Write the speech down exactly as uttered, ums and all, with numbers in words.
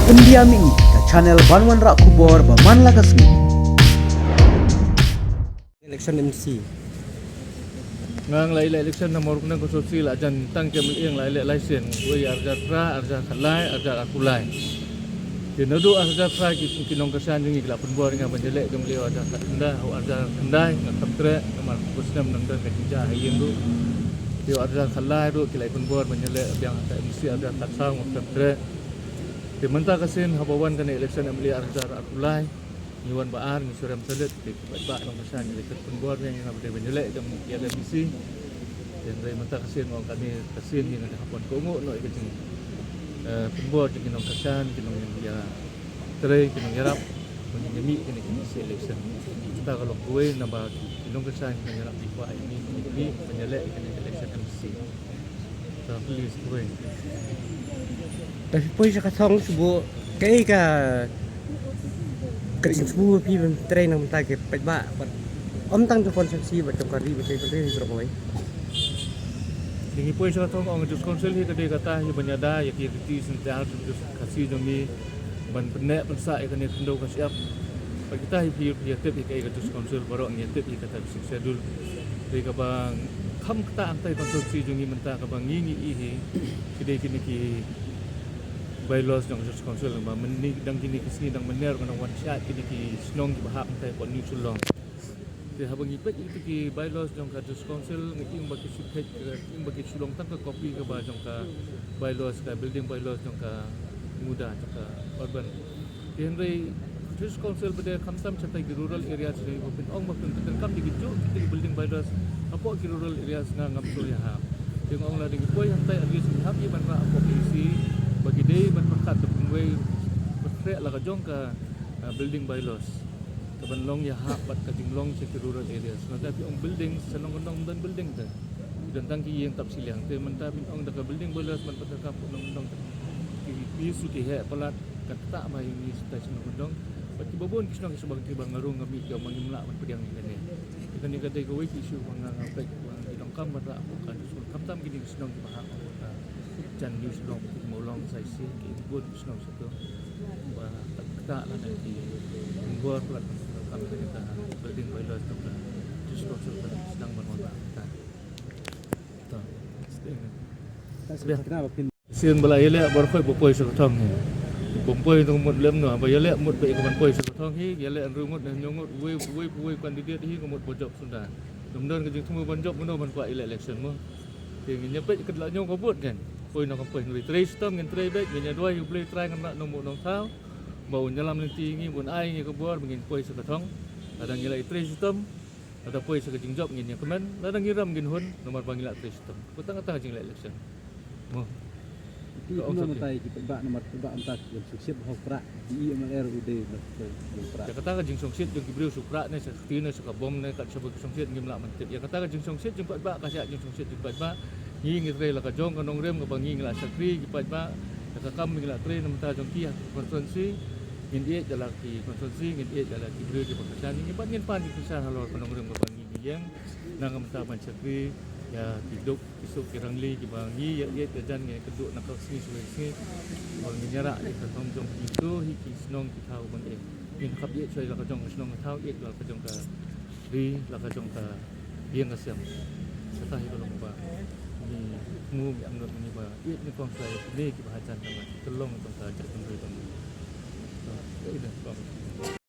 Pyndiam ïa ngi ka channel ban wanrah khubor ba man la ka sngi. Election M C. Nga la ïaleh election na Mawryngkneng constituency la jan tang ka M L A, nga la ïaleh lai sien, wei arhajar phra, arhajar khatlai, arhajar arphew lai. Te naduh arhajar phra ki, ki nongkyrshan jong ngi ki la pynbor ïa nga ban ïaleh ka M L A arhajar khatkhyndai, arhajar khyndai, nga khlem treh namar ka snem nang don ka jingjia ha ïing ruh. Te arhajar khatlai ruh ki la pynbor ban ïaleh biang ha ka M C arhajar khatsaw, nga khlem treh. Te mynta ka sien haba wan kane election M L A arhajar arphew lai, ngi wan ba ar, ngi shu rem salit, te ki paidbah nongkyrshan ngi la pynbor ïa nga ba dei ban ïaleh jong ki L M D C. Te hynrei mynta ka sien nga ong kane ka sien hi nga dei hap wan kohnguh noh ïa ka jing, eh, pynbor jong ki nongkyrshan, ki nongïatrei, ki nongïarap ban ïa mih kane ka M C election. Kata ka long kawei naba ki nongkyrshan, ki nongïarap ki kwah ïa ngi ban ïa mih ban ïaleh kane ka election M C. Ka phi poi sha ka thong shu buh kaei ka, ka jingsngew phi ban trei na ka bynta ki paidbah, bad ym tang jong ka constituency bad jong ka ri bad jong ka ri baroh kawei. Ngi poi sha ka thong, ong ka District Council hi ka dei kata hi ban ïada ïa ki riti synshar jong ka Khasi jong ngi, ban pynneh pynsah ïa kane ka khyndew ka shyiap. Bad kita hi phi, phi ïa tip hi kaei ka District Council, baroh ngi ïa tip hi kata ka Sixth Schedule. Dei kaba kham kata hangtai ka constituency jong ngi mynta kaba ngi ngi ïohi hi. Ki dei kine ki bylaws jong ka District Council, ba mynne dang kine ki sngi dang mynner ka nang wan shah kine ki shnong kiba hap hangtai ha New Shillong. Te haba ngi peit ïa kito ki bylaws jong ka District Council, ngi ïohi ba ki shu peit, eh, ïohi ba ki shu long tang ka copy kaba jong ka bylaws, ka building bylaws jong ka MUDA, jong ka urban. Te hynrei District Council ba dei khamtam shatai ki rural areas ne, ba phin ong ba phin pyndonkam ïa kijuh kito ki building bylaws hapoh ki rural areas, nga ngam sngewthuh ïa ha. Te nga ong lada ngi poi hangtai, at least ngi hap ïa ban rah hapoh P C ba ki dei ban pyrkhat da pynwei pyrkhat la ka jong ka, eh, building bylaws. Ka ban long ïahap bad ka jinglong sha ki rural areas. Lada phi ong building, sha nongkyndong ym don building te. Don tang ki ïing tap shiliang te, mynta phi ong da ka building bylaws ban pyndonkam hapoh nongkyndong te. Ki, ki shu ki heh palat, kata ma ïa ngi sha tai sha nongkyndong. Bad kiba bun ki shnong ki shu bang, kiba nga rung nga mih, kiba ngim lah ban pdiang ïa kane. Kane ka dei kawei ka issue ba nga, nga peit ba ngi donkam ban rah hapoh ka District Council, khamtam kine ki shnong kiba hap hapoh ka jan New Shillong, Mawlong, Saisi, ki bun ki shnong shato. Ba kata lada ki pynbor palat ban donkam ïa kane ka building bylaws jong ka District Council, ka dei sdang ban wanrah kata. To. Sdang. Sdang. Sien ba la ïaleh baroh khoit ba poi sha ka thong hi. Bym poi tang mut lem noh, ba ïaleh mut ba ïa ka ban poi sha ka thong hi, ïaleh hynriew ngut ne hynñiew ngut, uwei, uwei, uwei candidate hi ka mut ba jop shuh da. Ngam don ka jingthmu ban jop, mano ban kwah ïaleh election mo. Te ngin ïa peit ka la hynñiew ka vote kan. Poi noh kam poi, ngin trei shitom, ngin trei beit, ngin ïa duwai U Blei Trai, ngan rah nongbuh nongthaw ba un ïalam lynti ïa ngi, ba un ai ïa ngi ka bor ba ngin poi sha ka thong. Lada ngi la ïa trei shitom, lada poi sha ka jingjop ngin ïa kmen, lada ngi rem ngin hun, namar ba ngi la trei shitom. Kata kata ka jingleh election. Mo. Ki ong kumno mynta ki paidbah, namar paidbah mynta ki ïa shongshit ba ha u Prah, ki ïa M L A ruh u dei ba ha u Prah. Ïa kata ka jingsngewsih jong ki briew sha u Prah ne sha ka kti ne sha ka bom ne kat shaba ki sngewsih ngim lah ban tip. Ïa kata ka jingsngewsih jong paidbah ka shah jingsngewsih jong paidbah. Ngi ngi trei la ka jong ka nongrim kaba ngi ngi la shakri ki paidbah. Ïa ka kam ngi la trei na bynta jong ki ha ka constituency. Ngin ïeit da la ki constituency, ngin ïeit da la ki briew kiba kyrshan ïa ngi bad ngin pan ki kyrshan halor ka nongrim kaba ngi ngi ïeng. Na ka bynta ban shakri ïa ki duk ki suk ki rangli kiba ngi ïa ïeit ïa jan ngi kynduh na ka sngi shuwa sngi. Ba ngin ïarap ïa ka thong jong kito hi ki shnong ki thaw ba ngi ïeit. Ngin hap ïeit shuwa ïa la ka jong ka shnong ka thaw, ïeit la ka jong ka ri, la ka jong ka ïing ka sem. Kata hi ka long ba ngi thmu ngi angnud ngi ba ïeit nyngkong shuwa ïa kine kiba hajan tang ba ki long jong ka jaitbynriew jong ngi. To, ïa ine ba.